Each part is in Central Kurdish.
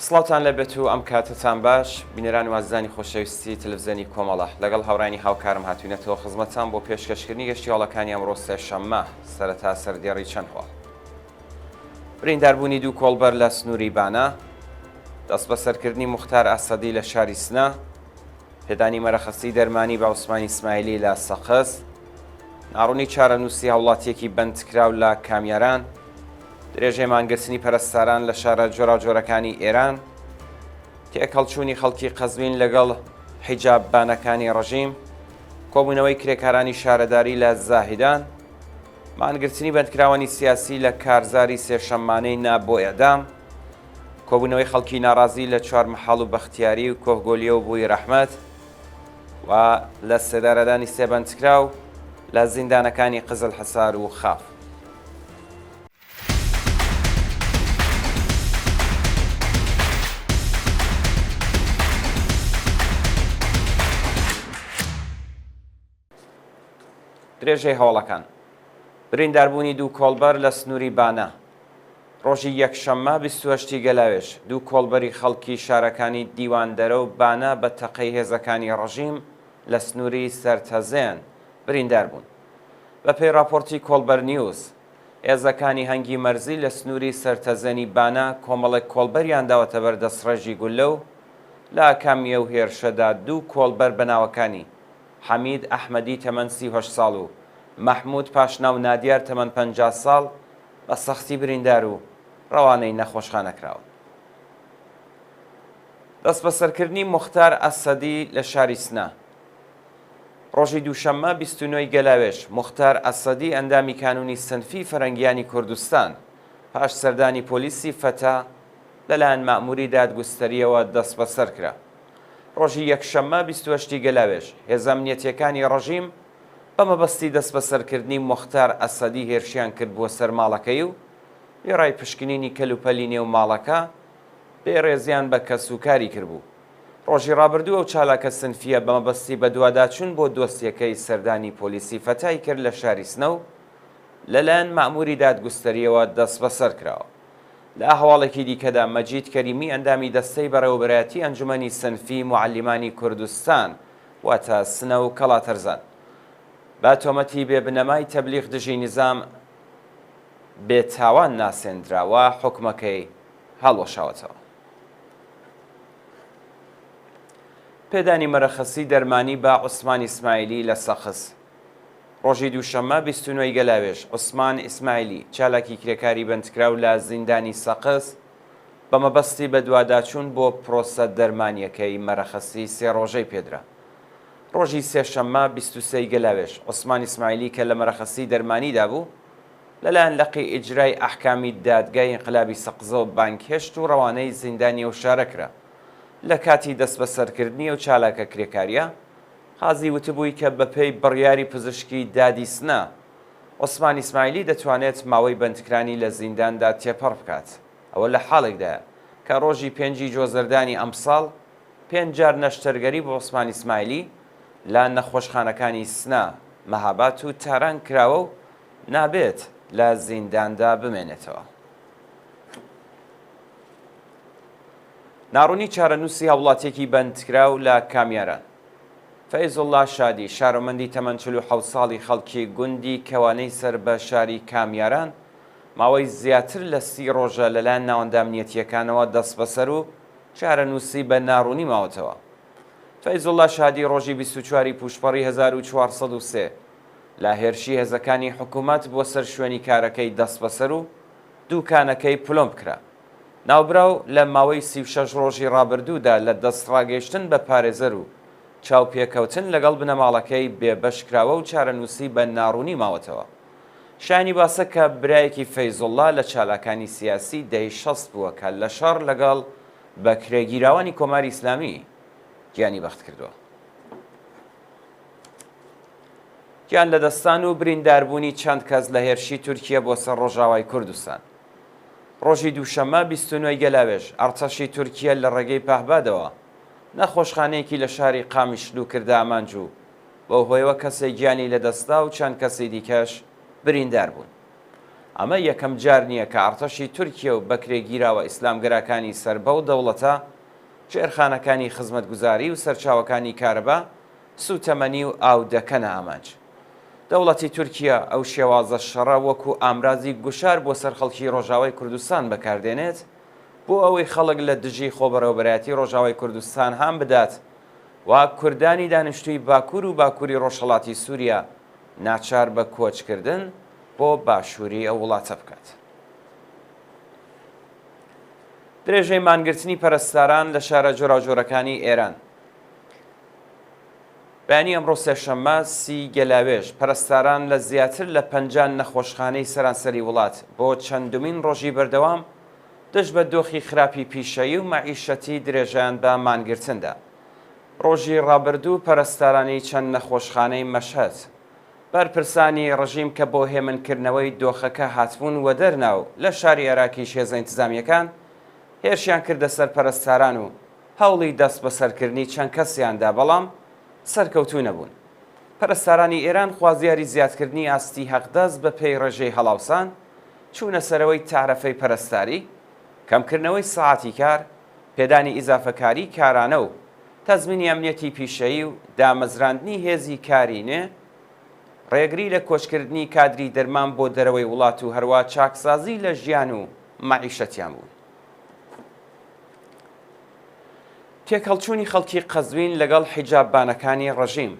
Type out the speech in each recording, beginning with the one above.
سڵاوتان لێبێت و ئەم کاتەتان باش بینەران و ئازیزانی خۆشەویستی تەلەفزیۆنی کۆمەڵە لەگەڵ هاوڕێیانی هاوکارم هاتوینەتەوە خزمەتتان بۆ پێشکەشکردنی گەشتی هەواڵەکانی ئەمڕۆ سێشەممە سەرەتا سەردێڕی چەند هەواڵ برینداربوونی دوو کۆڵبەر لە سنووری بانە دەستبەسەرکردنی موختار ئەسەدی لە شاری سنە پێدانی مەرەخەسی دەرمانی بە عوسمان ئیسماعیلی لە سەقز، ناڕوونی چارەنووسی هاوڵاتییەکی بەندکراو لە کامیاران، درێژەی مانگرتنی پەرستاران لە شارە جۆراوجۆرەکانی ئێران، تێکهەڵچوونی خەڵکی قەزوین لەگەڵ حیجاب بانەکانی ڕژیم، کۆبوونەوەی کرێکارانی شارەداری لە زاهیدان، مانگرتنی بەندکراوانی سیاسی لە کارزاری سێشەممانەی نا بۆ ئێعدام، کۆبوونەوەی خەڵکی ناڕازی لە چوارمەحاڵ و بەختیاری و کۆهگۆلیە و بووی رەحمەت و لە سێدارەدانی سێ بەندکراو لە زیندانەکانی قزلحەسار و خاف. درێژەی هەواڵەکان برینداربوونی دوو کۆڵبەر لە سنووری بانە ڕۆژی یەکشەممە 28 ی گەلاوێژ دوو کۆڵبەری خەڵکی شارەکانی دیواندەرە و بانە بە تەقەی هێزەکانی ڕژیم لە سنووری سەرتەزێن بریندار بوون. بەپێی ڕاپۆرتی کۆڵبەر نیوز، هێزەکانی هەنگی مەرزی لە سنووری سەرتەزێنی بانە کۆمەڵێک کۆڵبەریان داوەتە بەر دەستڕێژی گوللە و لە ئاکامی ئەو هێرشەدا دوو کۆڵبەر بە ناوەکانی حەمید ئەحمەدی تەمەن 38 ساڵ و مەحموود پاشناو نادیار تەمەن 50 ساڵ بە سەختی بریندار و ڕەوانەی نەخۆشخانە کراون. دەستبەسەرکردنی موختار ئەسەدی لە شاری سنە. ڕۆژی دووشەممە 29 ی گەلاوێژ، موختار ئەسەدی ئەندامی کانوونی سنفی فەرەنگیانی کوردستان پاش سەردانی پۆلیسی فەتا لەلایەن مەئمووری دادگوستەرییەوە دەستبەسەر کرا. ڕۆژی یەکشەممە 28 ی گەلاوێژ، هێزە ئەمنیەتییەکانی ڕژیم بە مەبەستی دەستبەسەرکردنی موختار ئەسەدی هێرشیان کردبووە سەر ماڵەکەی و وێڕای پشکنینی کەلوپەلی نێو ماڵەکە، بێڕێزیان بە کەسوکاری کردبوو. ڕۆژی ڕابردوو ئەو چالاکە سنفییە بە مەبەستی بەدواداچوون بۆ دۆسیەکەی سەردانی پۆلیسی فەتای کرد لە شاری سنە و لەلایەن مەئمووری دادگوستەرییەوە دەستبەسەر کراوە. لە هەواڵێکی دیکەدا مەجید کەریمی ئەندامی دەستەی بەڕێوەبەرایەتی ئەنجومەنی سنفی موعەلیمانی کوردستان واتە سنە و کەڵاتەرزان بە تۆمەتی بێ بنەمای تەبلیغ دژی نیزام بێ تاوان ناسێندرا و حوکمەکەی هەڵوەشاوەتەوە. پێدانی مەرەخەسی دەرمانی بە عوسمان ئیسماعیلی لە سەقز. ڕۆژی دووشەممە 29 ی گەلاوێژ، عوسمان ئیسماعیلی، چالاکی کرێکاری بەندکراو لە زیندانی سەقز، بە مەبەستی بەدواداچوون بۆ پرۆسە دەرمانییەکەی مەرەخەسی سێ ڕۆژەی پێدرا. ڕۆژی سێشەممە 23 ی گەلاوێژ، عوسمان ئیسماعیلی کە لە مەرەخەسی دەرمانیدا بوو، لەلایەن لقی ئیجرای ئەحکامی دادگای ئینقلابی سەقزەوە بانگهێشت و ڕەوانەی زیندانی ئەو شارە کرا. لە کاتی دەستبەسەرکردنی ئەو چالاکە کرێکارییە، قازی وتبووی کە بەپێی بڕیاری پزیشکی دادی سنە، عوسمان ئیسماعیلی دەتوانێت ماوەی بەندکرانی لە زینداندا تێپەڕ بکات. ئەوە لە حاڵێکدایە کە ڕۆژی پێنجی جۆزەردانی ئەمساڵ پێنج جار نەشتەرگەری بۆ عوسمان ئیسماعیلی لە نەخۆشخانەکانی سنە، مەهابات و تاران کراوە و نابێت لە زینداندا بمێنێتەوە. ناڕوونی چارەنووسی هاوڵاتییەکی بەندکراو لە کامیاران. فەیزوڵڵا شادی، شارۆمەندی تەمەن 47 ساڵی خەڵکی گوندی کەوانەی سەر بە شاری کامیاران، ماوەی زیاتر لە سی ڕۆژە لەلایەن ناوەندە ئەمنیەتییەکانەوە دەستبەسەر و چارەنووسی بە ناڕوونی ماوەتەوە. فەیزوڵڵا شادی ڕۆژی 24 ی پووشپەڕی 1403 لە هێرشی هێزەکانی حکوومەت بۆ سەر شوێنی کارەکەی دەستبەسەر و دووکانەکەی پلۆمپ کرا. ناوبراو لە ماوەی 36 ڕۆژی ڕابردوودا لە دەستڕاگەیشتن بە پارێزەر و چاوپێکەوتن لەگەڵ بنەماڵەکەی بێبەش کراوە و چارەنووسی بە ناڕوونی ماوەتەوە. شایانی باسە کە برایەکی فەیزوڵڵا لە چالاکانی سیاسی دەی 60 بووە کە لە شەڕ لەگەڵ بەکرێگیراوانی کۆماری ئیسلامی گیانی بەخت کردووە. گیان لەدەستان و برینداربوونی چەند کەس لە هێرشی تورکیە بۆ سەر ڕۆژاوای کوردستان. ڕۆژی دووشەممە 29 ی گەلاوێژ، ئەڕتەشی تورکیە لە ڕێگەی پەهبادەوە نەخۆشخانەیەکی لە شاری قامیشلو کردە ئامانج و بەو هۆیەوە کەسێک گیانی لەدەستدا و چەند کەسی دیکەش بریندار بوون. ئەمە یەکەم جار نییە کە ئەڕتەشی تورکیە و بەکرێگیراوە ئیسلامگەراکانی سەر بەو دەوڵەتە ژێرخانەکانی خزمەتگوزاری و سەرچاوەکانی کارەبا، سووتەمەنی و ئاو دەکەنە ئامانج. دەوڵەتی تورکیە ئەو شێوازە شەڕە وەکوو ئامرازی گوشار بۆ سەر خەڵکی ڕۆژاوای کوردستان بەکار دێنێت بۆ ئەوەی خەڵک لە دژی خۆبەڕێوەبەرایەتی ڕۆژاوای کوردستان هان بدات و کوردانی دانیشتووی باکوور و باکووری ڕۆژهەڵاتی سووریا ناچار بە کۆچکردن بۆ باشووری ئەو وڵاتە بکات. درێژەی مانگرتنی پەرستاران لە شارە جۆراوجۆرەکانی ئێران. بەیانی ئەمڕۆ سێشەممە سی گەلاوێژ، پەرستاران لە زیاتر لە 50 نەخۆشخانەی سەرانسەری وڵات بۆ چەندمین ڕۆژی بەردەوام دژ بە دۆخی خراپی پیشەیی و مەعیشەتی درێژەیان بە مانگرتن دا. ڕۆژی ڕابردوو پەرستارانی چەند نەخۆشخانەی مەشهەد، بەرپرسانی ڕژیم کە بۆ هێمن کردنەوەی دۆخەکە هاتبوون وەدەرنا و لە شاری ئەراکیش هێزە ئینتزامییەکان هێرشیان کردە سەر پەرستاران و هەوڵی دەستبەسەرکردنی چەند کەسیان دا بەڵام سەرکەوتوو نەبوون. پەرستارانی ئێران خوازیاری زیادکردنی ئاستی هەقدەست بە پێی ڕێژەی هەڵاوسان، چوونە سەرەوەی تەعرەفەی پەرستاری، کەمکردنەوەی سەعاتی کار، پێدانی ئیزافەکاریی کارانە و تەزمینی ئەمنیەتی پیشەیی و دامەزراندنی هێزی کاری نوێ، ڕێگری لە کۆچکردنی کادری دەرمان بۆ دەرەوەی وڵات و هەروا چاکسازی لە ژیان و مەعیشەتیان بوون. تێکهەڵچوونی خەڵکی قەزوین لەگەڵ حیجاببانەکانی ڕژیم.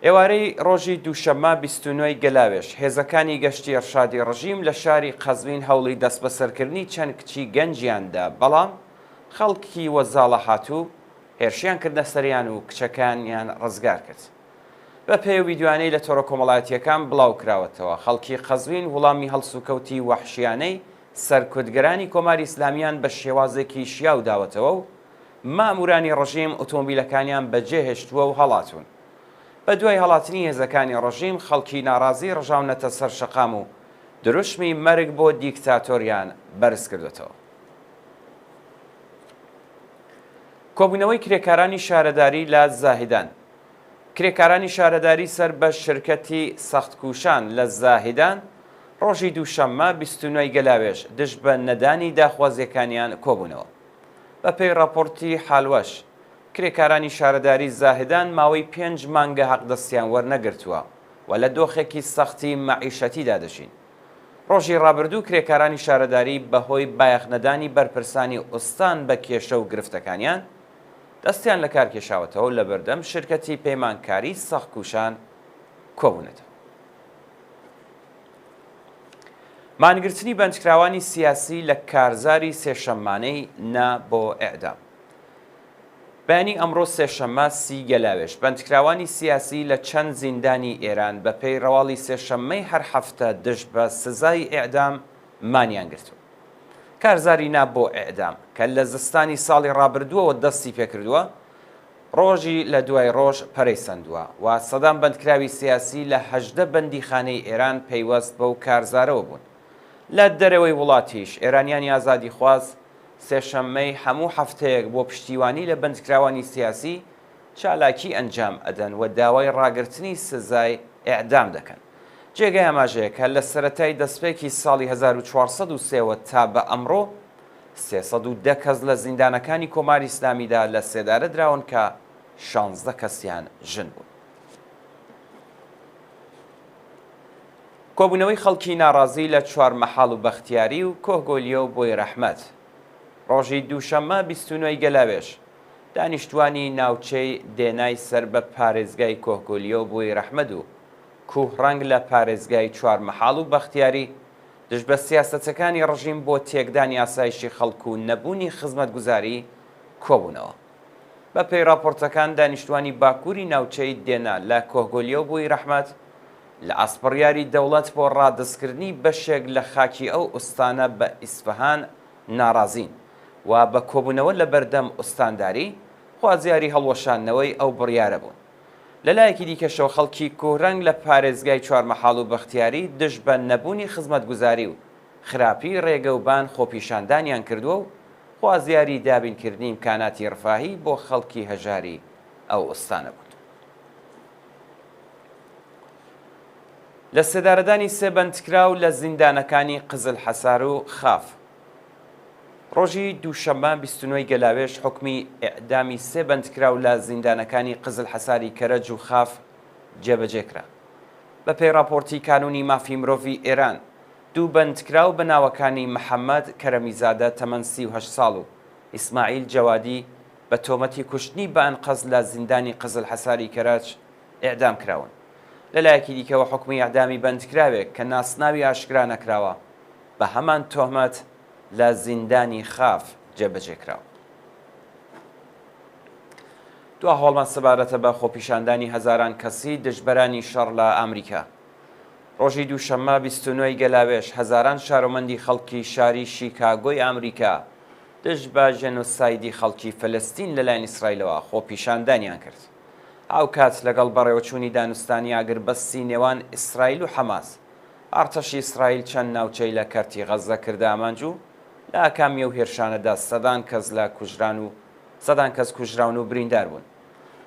ئێوارەی ڕۆژی دووشەممە 29 ی گەلاوێژ، هێزەکانی گەشتی ئێرشادی ڕژیم لە شاری قەزوین هەوڵی دەستبەسەرکردنی چەند کچی گەنجیان دا، بەڵام خەڵکی وەزاڵەهاتوو هێرشیان کردە سەریان و کچەکانیان ڕزگار کرد. بە پێی ئەو ڤیدیۆیانەی لە تۆڕە کۆمەڵایەتییەکان بڵاو کراوەتەوە، خەڵکی قەزوین وڵامی هەڵسوکەوتی وەحشیانەی سەرکوتگەرانی کۆماری ئیسلامییان بە شێوازێکی شیاو داوەتەوە و ماموورانی ڕژیم ئوتومبیلەکانیان بەجێ هێشتووە و هەڵاتوون. بە دوای هەڵاتنی هێزەکانی ڕژیم خەڵکی ناڕازی ڕژاونەتە سەر شەقام و دروشمی مەرگ بۆ دیکتاتۆریان بەرز کردۆتەوە. کۆبوونەوەی کرێکارانی شارەداری لە زاهیدان کرێکارانی شارەداری سەر بە شرکەتی سەختکوشان لە زاهیدان ڕۆژی دووشەممە 29 ی گەلاوێژ دژ بە نەدانی داخوازییەکانیان کۆبوونەوە. بەپێی ڕاپۆرتی حالوەش، کرێکارانی شارەداری زاهدان ماوەی پێنج مانگە حەقدەستیان وەرنەگرتووە و لە دۆخێکی سەختی مەعیشەتیدا دەژین. ڕۆژی ڕابردوو کرێکارانی شارەداری بەهۆی بایەخنەدانی بەرپرسانی ئوستان بە کێشە و گرفتەکانیان، دەستیان لەکار کێشاوەتەوە و لەبەردەم شرکەتی پەیمانکاری سەختکوشان کۆبوونەتەوە. مانگرتنی بەندکراوانی سیاسی لە کارزاری سێشەممانەی نا بۆ ئێعدام. بەیانی ئەمڕۆ سێشەممە سی گەلاوێژ، بەندکراوانی سیاسی لە چەند زیندانی ئێران بە پێی ڕەواڵی سێشەممەی هەر هەفتە دژ بە سزای ئێعدام مانیان گرتووە. کارزاری نا بۆ ئێعدام کە لە زستانی ساڵی ڕابردووەوە دەستی پێکردووە، ڕۆژی لە دوای ڕۆژ پەرەی سەندووە و سەدان بەندکراوی سیاسی لە 18 بەندیخانەی ئێران پەیوەست بەو کارزارەوە بوون. لە دەرەوەی وڵاتیش ئێرانیانی ئازادیخواز سێشەممەی هەموو هەفتەیەک بۆ پشتیوانی لە بەندکراوانی سیاسی چالاکی ئەنجام ئەدەن و داوای ڕاگرتنی سزای ئێعدام دەکەن. جێگای ئاماژەیە کە لە سەرەتای دەسپێکی ساڵی 1403 وە تا بە ئەمڕۆ 310 کەس لە زیندانەکانی کۆماری ئیسلامیدا لە سێدارە دراون کە 16 کەسیان ژن بوون. کۆبوونەوەی خەڵکی ناڕازی لە چوارمەحاڵ و بەختیاری و کۆهگۆلیە و بۆیرەحمەد. ڕۆژی دووشەممە 29 ی گەلاوێژ، دانیشتووانی ناوچەی دێنای سەر بە پارێزگای کۆهگۆلیە و بۆیرەحمەد و کوهڕەنگ لە پارێزگای چوارمەحاڵ و بەختیاری دژ بە سیاسەتەکانی ڕژیم بۆ تێکدانی ئاسایشی خەڵک و نەبوونی خزمەتگوزاری کۆبوونەوە. بە پێی ڕاپۆرتەکان دانیشتوانی باکووری ناوچەی دێنا لە کۆهگۆلیە و بویرەحمەد لە ئاست بڕیاری دەوڵەت بۆ ڕادەستکردنی بەشێک لە خاکی ئەو ئوستانە بە ئیسفەهان ناڕازین و بە کۆبوونەوە لە بەردەم ئوستانداری خوازیاری هەڵوەشاندنەوەی ئەو بڕیارە بوون. لە لایەکی دیکەشەوە خەڵکی کوهرەنگ لە پارێزگای چوارمەحاڵ و بەختیاری دژ بە نەبوونی خزمەتگوزاری و خراپی ڕێگەوبان خۆپیشاندانیان کردووە و خوازیاری دابینکردنی ئیمکاناتی ڕفاهی بۆ خەڵکی هەژاری ئەو ئوستانە بوون. لە سێدارەدانی سێ بەندکراو لە زیندانەکانی قزلحەسار و خاف. ڕۆژی دووشەممە 29 ی گەلاوێژ حوکمی ئێعدامی سێ بەندکراو لە زیندانەکانی قزلحەساری کەرەج و خاف جێبەجێ کرا. بە پێی ڕاپۆرتی کانوونی مافی مرۆڤی ئێران، دوو بەندکراو بە ناوەکانی محەممەد کەرەمیزادە تەمەن 38 ساڵ و ئیسماعیل جەوادی بە تۆمەتی کوشتنی بە ئەنقەست لە زیندانی قزلحەساری کەرەج ئێعدام کراون. لە لایەکی دیکەوە حوکمی ئێعدامی بەندکراوێک کە ناسناوی ئاشکرا نەکراوە بە هەمان تۆهمەت لە زیندانی خاف جێبەجێ کراوە. دوا هەواڵمان سەبارەتە بە خۆپیشاندانی هەزاران کەسی دژبەرانی شەڕ لە ئامریکا. ڕۆژی دووشەممە 29 ی گەلاوێژ هەزاران شارۆمەندی خەڵکی شاری شیکاگۆی ئامریکا دژ بە ژێنۆسایدی خەڵکی فەلەستین لەلایەن ئیسرائیلەوە خۆپیشاندانیان کرد. هاوکات لەگەڵ بەڕێوەچوونی دانوستانی ئاگربەستی نێوان ئیسرائیل و حەماس، ئارتەشی ئیسرائیل چەند ناوچەی لە کەرتی غەززە کردە ئامانج و لە ئاکامی ئەو هێرشانەدا سەدان کەس لە کوژران و سەدان کەس کوژراون و بریندار بوون.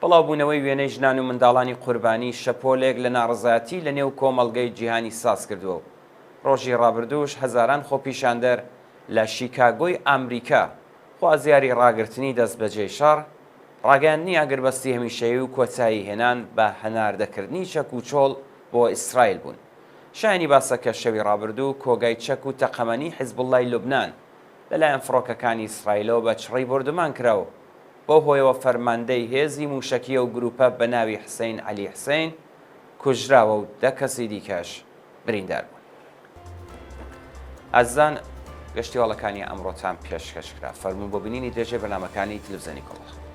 بڵاوبوونەوەی وێنەی ژنان و منداڵانی قوربانی شەپۆلێک لە ناڕەزایەتی لە نێو کۆمەڵگەی جیهانی ساز کردووە و ڕۆژی ڕابردووش هەزاران خۆپیشاندەر لە شیکاگۆی ئامریکا خوازیاری ڕاگرتنی دەستبەجێی شەڕ، ڕاگەیاندنی ئاگربەستی هەمیشەیی و کۆتایی هێنان بە هەناردەکردنی چەک و چۆڵ بۆ ئیسرائیل بوون. شایانی باسە کە شەوی ڕابردوو کۆگای چەک و تەقەمەنی حیزبوڵڵای لوبنان لەلایەن فڕۆکەکانی ئیسرائیلەوە بە چڕی بۆردومان کرا و بەو هۆیەوە فەرماندەی هێزی مووشەکی ئەو گرووپە بە ناوی حسەین عەلی حسەین کوژراوە و دە کەسی دیکەش بریندار بوون. ئازیزان گەشتی هەواڵەکانی ئەمڕۆتان پێشکەش کرا. فەرموون بۆ بینینی درێژەی بەرنامەکانی تلفزیۆنی کۆمەڵە.